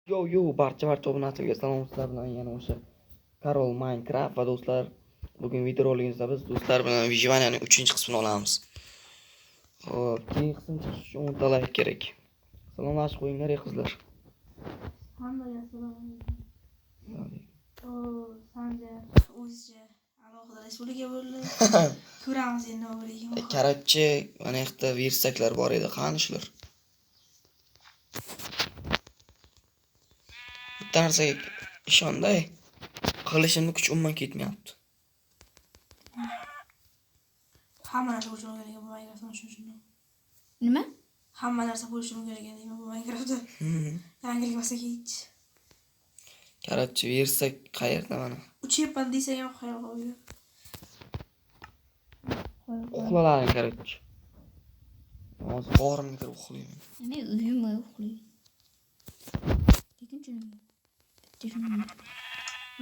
Yo yo barcha obunachilarga salom, sizlar bilan yana o'sha Karol Minecraft va do'stlar, bugun videoroligimizda biz do'stlar bilan выживаниеning 3-qismini olamiz. Xo'p, keyingi qism chiqish uchun 10 ta like kerak. Salomlashib qo'yinglar ey qizlar. Hammaga assalomu alaykum. Sanjar o'zicha alohida respublika bo'ldi. Ko'ramiz endi nima bo'larkan. Короче, mana yoqda versaklar bor edi, qani shular? Bitta narsaga ishonday, qilishimni kuch umuman ketmayapti. Hamma narsa bo'lishi mumkin ekan bu Minecraftda, shuni. Nima? Hamma narsa bo'lishi mumkin ekan deyman bu Minecraftda. Yangilik bo'lsa hech. Короче, versak qayerda mana? Uchyapman desang ham xayol qo'yadi. Uxlalaring, короче. Hozir g'orimga kirib uxlayman. Men uyimga uxlayman. Lekin tunim yo'q. Bitta tunim yo'q.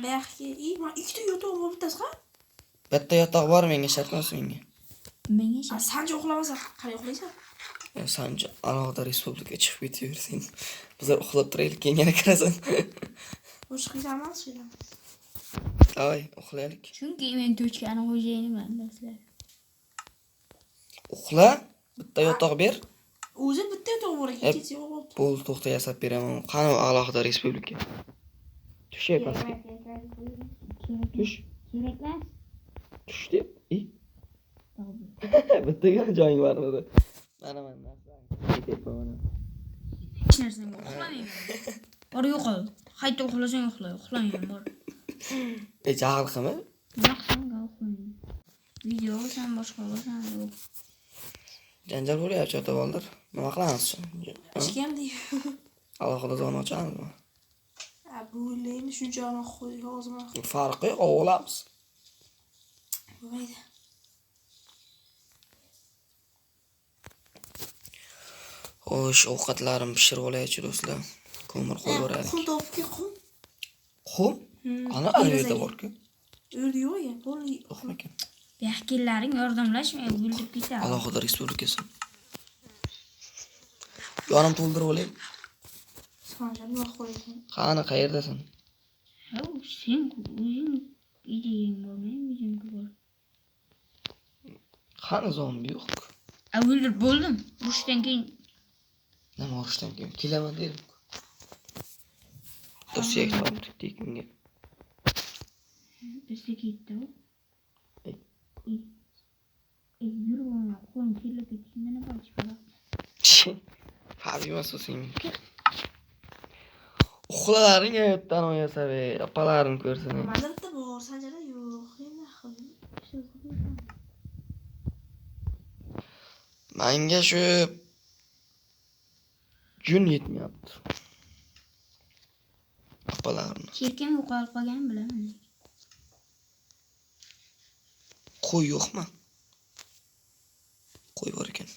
Buyoqqa, man ikkita yotoq bor, bittasi ha? Bitta yotoq bor menga, shart emas menga. Menga shart. Sanji uxlamasa qalay uxlaysan? Sanji alohida respublika chiqib ketaversin. Bizlar uxlab turaylik, keyin yana kirasan. Boshqa emas shu. Давай, uxlaylik. Chunki men to'chkani xo'jayiniman do'stlar. Uxla, bitta yotoq ber. O'zi bitta yotoq bor ekan, ikkinchisi yo'q bo'ldi. Bo'ldi, to'xta, yasab beraman. Qani u alohida respublika? Tush pastga. Tush. Kerak emas. Tush deb. Bittagina joying bormidi? Mana mana narsalarni ketyapman mana. Hech narsam yo'q, uxlamayman. Bor yo'qol. Qayta uxlasang uxla, uxlamayman bor. Jahl qilma. Nima qilsam uxlamayman. Video olsam, boshqa olsam yo'q. Janjal bo'lyapti ota bollar. Nima qilamiz? Hech deydi. Alohida zona ochamizmi? Bu endi shuncha qo'ydik hozir. Farqi yo'q, olamiz. Bo'lmaydi. Xo'sh, ovqatlarimni pishirib olaychi do'stlar. Ko'mir qo'yib yuboraylik. Qum topibki, qum. Qum? Ana ana yerda bor-ku. U yerda yo'q ekan, bo'ldi. Yo'qmikan? Buyoqqilaring yordamlashmay o'ldirib ketadi. Alohida respublikasi. Yonim to'ldirib olay. Sanjar nima qo'ygan? Qani, qayerdasan? Ha, sen o'zing ideyang bor, men o'zimga bor. Qani zombi yo'q. O'ldirib bo'ldim. Urushdan keyin. Nima urushdan keyin? Kelaman dedim. Bitta suyak topdik tekinga. Bizga ketdi u. Yurib olma, qo'lim terlab ketdi, nima qilish kerak? Farq emas u senga. Uxlalaring yerdan o'yasa be, opalarim ko'rsin. Manda bitta bor, Sanjarda yo'q. Endi Menga shu jun yetmayapti. Opalarim. Cherkim yo'qolib qolgan bilaman. Qo'y yo'qmi? Qo'y bor ekan.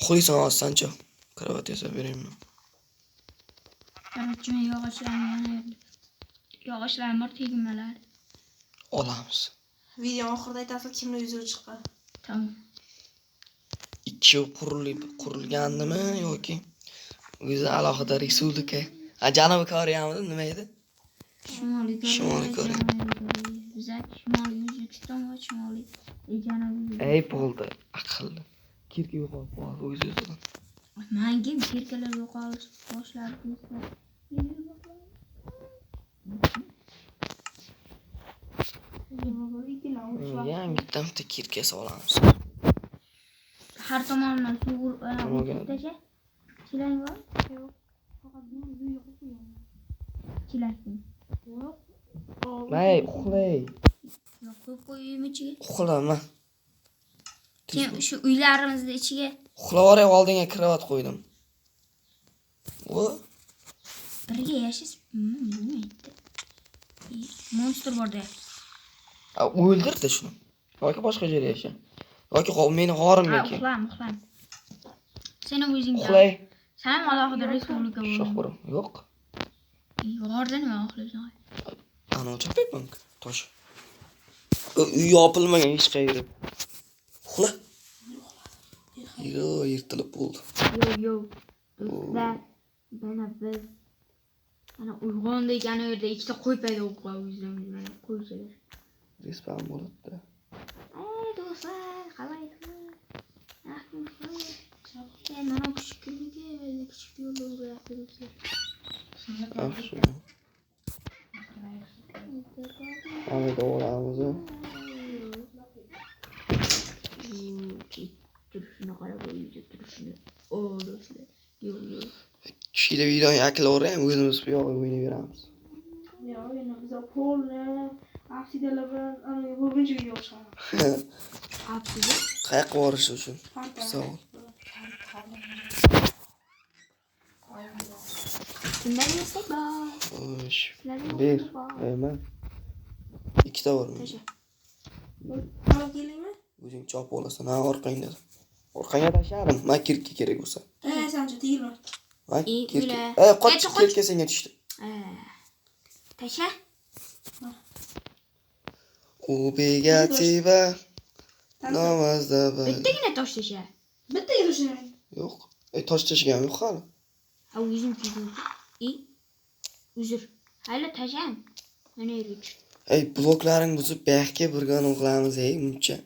Uxlaysan hozir Sancho. Kravat yasab beraymi? Короче, men yog'ochlarim yana yog'ochlarim bor, tegmalar. Olamiz. Video oxirida aytasiz kimni yuzi chiqqan. Tamam. Ikki qurilgandimi yoki o'zi alohida respublika? Janubiy Koreyamidi, nima edi? Shimoliy Koreya. Shimoliy Koreya. Biza Shimoliy O'zbekiston va Shimoliy Janubiy. Ey bo'ldi, aqlli. Kirka yo'qolib qoldi o'zi o'zidan. Manga kirkalar yo'qolish boshladi. Yangitdan bitta kirka solamiz. Har tomondan suv urib tasha. Chilang bor? Yo'q. Faqat men uyga qo'yib qo'yganman. Chilakni. Yo'q. May, uxlay. Yo'q, qo'yib qo'y uyim ichiga. Uxlama. Keyin shu uylarimizni ichiga Uxlab yuboray, oldinga kravat qo'ydim. O, birga yashash bo'lmaydi. Monster bor deyapti. O'ldirdi shuni. Yoki boshqa joyda yasha. Yoki meni g'orimga kel. Uxlam, uxlam. Sen ham o'zing. Uxlay. Sen ham alohida respublika Shoh bo'lding. bo'rim. Yo'q. G'orda nima uxlaysan? Ana chopayapman. Tosh. Uy yopilmagan hech qayeri. Uxla. Yo, yirtilib bo'ldi. Yo, yo. Do'stlar, Mana biz ana uyg'ondik, ana yerda ikkita qo'y paydo bo'lib qoldi o'zidan o'zi, mana qo'ychalar. Respawn bo'ladi. Ey do'stlar, qalaysizlar? Yaxshimisizlar? Mana kichik kirdi, kichik yo'l bo'lyapti do'stlar. Yaxshi. Ahmet o'g'lamiz. Turishini qarab, uyda turishini. O do'stlar. Yo'q, yo'q. Tushida videoni yakunlayveraymi, o'zimiz bu yoqqa o'ynayveramiz. Yo'q, endi biz polni afsidalar bilan ana bugungi video chiqamiz. Apsida. Qayoqqa borish uchun? Savol. Kimdan yesek bor? Xo'sh. Sizlarga Ber. bor. Nima? Ikkita bor menda. Tasha. Olib kelingmi? O'zing chopib olasan, ha, orqangda. Orqangga tashlarim, man kirkka kerak bo'lsa. Sancho tegilma. Ha, E, kirka. ula. Ey, qoch, Qoch, qoch. kirka senga tushdi. Tasha. Ubegativa namozda bir. Bittagina tosh tasha. Bittaga toshlayman. Yo'q. Ey, tosh tashlagan yo'q hali. Ha, o'zim kiydim. I. Uzr. Hali tasham. Mana yerga tushdi. Ey, bloklaring buzib bu yoqqa birga qilamiz, ey, muncha.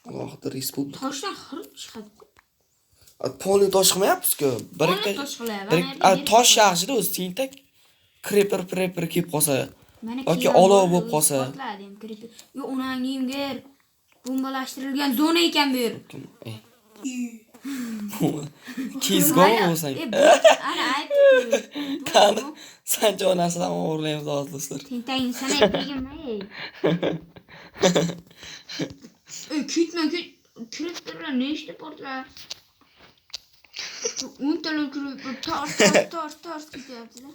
Alohida respublika. Toshdan xirib chiqadi. Polni tosh qilmayapmiz-ku. Bir Polni ikkita tosh qilyapman. bir Mana yerga tosh yerga yaxshida o'zi tentak creeper creeper kelib qolsa. Mana Yoki kiyam olov bor, bo'lib o'zi qolsa. portladi ham creeper. Yo'q, unangni yer. Bombalashtirilgan zona ekan bu yer. Ey. Kizgon bo'lsang. Ana aytdim. Qani sancha onasidan o'g'irlaymiz hozir do'stlar. Tentaging san aytdingmi, ey? Ey, ketma ket. Creeperlar nechta portlar? O'ntalab creeper tors tors tors tors ketyapti-da.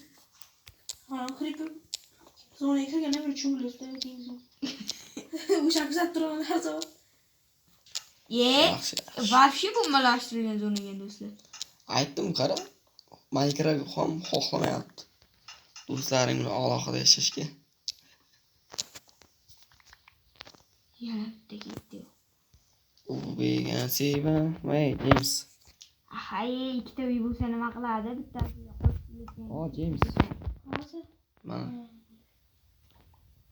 Mana creeper zonaga kirganda bir cho'miladi dengizga. O'sha kuzatib turaman har zamon. Ye, Yaxshi. вообще bombalashtirilgan zona ekan do'stlar. Aytdim qara. Minecraft ham xohlamayapti. Do'stlaring bilan alohida yashashga. Yana bitta ketdi. Ubegativa, voy James. Hay, ikkita uy bo'lsa nima qiladi? Bittasiga qo'shib lekin. O, James. Hozir Mana.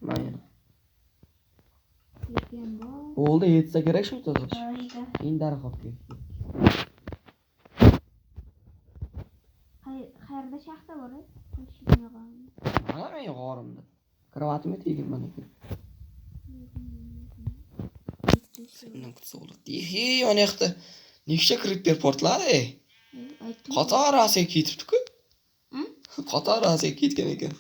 Mana. Lekin bor. Bo'ldi, yetsa kerak shu tosh. Ha, yetadi. Endi daraxt olib kel. Qayerda shaxta bor? Qo'shilmay qoldi. Mana men g'orimda. Krovatimga tegin mana. Sendan kutsa bo'ladi. Hey, ana yoqda nechta creeper portladi? Ey? Aytdim. Qatorasiga ketibdi-ku. Hı? Qatorasiga ketgan ekan.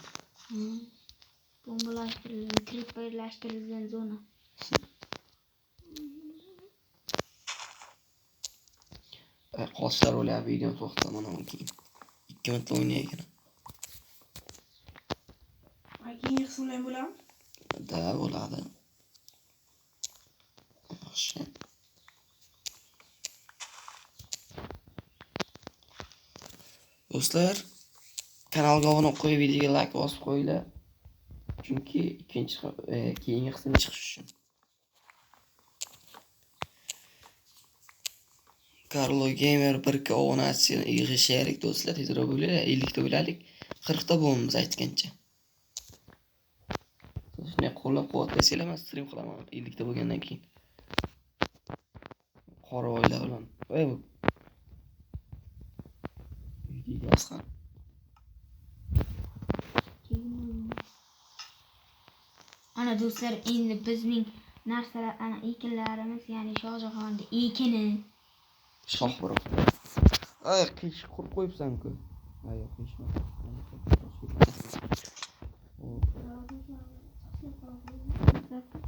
Bombalashtirilgan, creeperlashtirilgan zona. Qochlar o'lyapti, videoni to'xtataman keyin. 2 minutla o'ynay ekan. Keyingi qismlar ham bo'ladimi? Da bo'ladi. Yaxshi. Do'stlar, kanalga obuna qo'yib, videoga like bosib qo'yinglar. Chunki ikkinchi keyingi qism chiqish uchun. Carlo Gamer 1K obunachini yig'ishaylik do'stlar, tezroq bo'linglar, 50 ta bo'laylik, 40 ta bo'lamiz aytgancha. Shunday qo'llab-quvvatlasanglar, men stream qilaman 50 ta bo'lgandan keyin. Qoravoylar bilan. Voy bu. Videoga ham. Ana do'stlar, endi bizning narsalar, ana ekinlarimiz, ya'ni Shohjahonning ekini. Shoh biroq. Ay, qish qurib qo'yibsan-ku. Ay, yo'q, qish emas.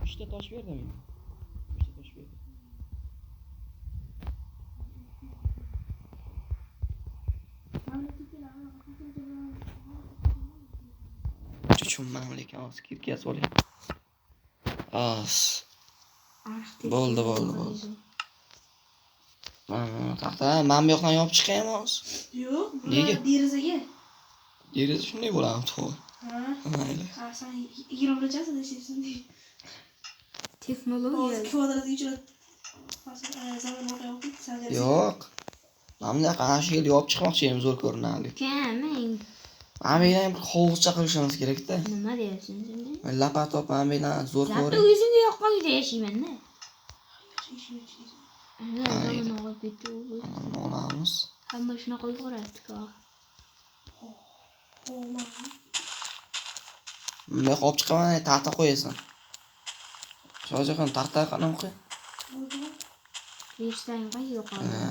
Uchta tosh berdi menga. Uchta tosh berdi. Tushunmadim lekin hozir kirkasi olyapti. Oz. Bo'ldi, bo'ldi, bo'ldi. Mana taxta, mana bu yoqdan yopib chiqaymi hozir? Yo'q, Nega? Derazaga. Deraza shunday bo'ladimi, to'g'ri? Ha. Mayli. Ha, sen 20 deysan. Texnologiya. Hozir kvadratga uchrab. Hozir zamon voqea bo'lib ketdi, san derazaga. Yo'q. Mana bunaqa ana shu yerga olib chiqmoqchi edim, zo'r ko'rinardi. Kam, Mana bu yerdan bir hovuzcha qilishimiz kerak-da. nima deyapsan sen? Lapat top mana bu yerdan zo'r Zaten ko'ring. o'zimga yoqqan uyda yashayman-da. Yaxshi ishim ishlaysan. Ana Aynen. zamon og'ib ketdi u. Mana buni olamiz. Hamma shunaqa yuboradi-ku. Olmam. Bunday olib chiqaman, taxta qo'yasan. Shohjahon taxta qanaqa qo'y? Bo'ldi. Verstang qayerga qoldi? Ha.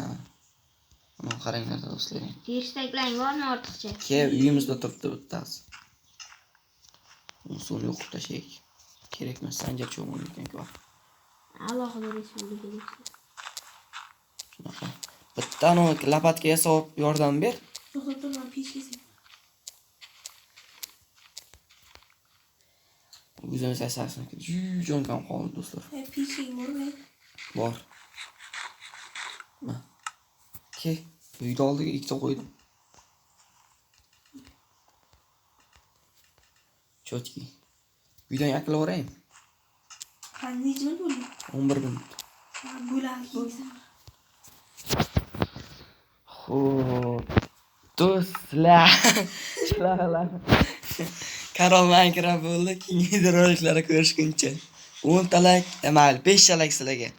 Mana qaranglar do'stlar. Verstaklang bormi ortiqcha? Keyin uyimizda turibdi bittasi. Uni suvni yo'qib tashlaylik. Kerak emas, sanjar cho'milgan ekan-ku. Alohida respublika do'stlar. Shunaqa. Bitta anavi lapatka yasab yordam ber. To'xtab tur, man pech kesay. O'zimiz yasasin. Juda kam qoldi do'stlar. E, pechkang bormi? Bor. Mana. Ke, uyda oldiga ikkita qo'ydim. Cho'tki. Uydan yakunlaveraymi? Ha, necha minut bo'ldi? 11 minut. Ha, bo'ladi keyingi. Xo'p. Do'stlar. Shular. Karol Minecraft bo'ldi. Keyingi videoroliklarda ko'rishguncha. 10 ta like, mayli 5 ta like sizlarga.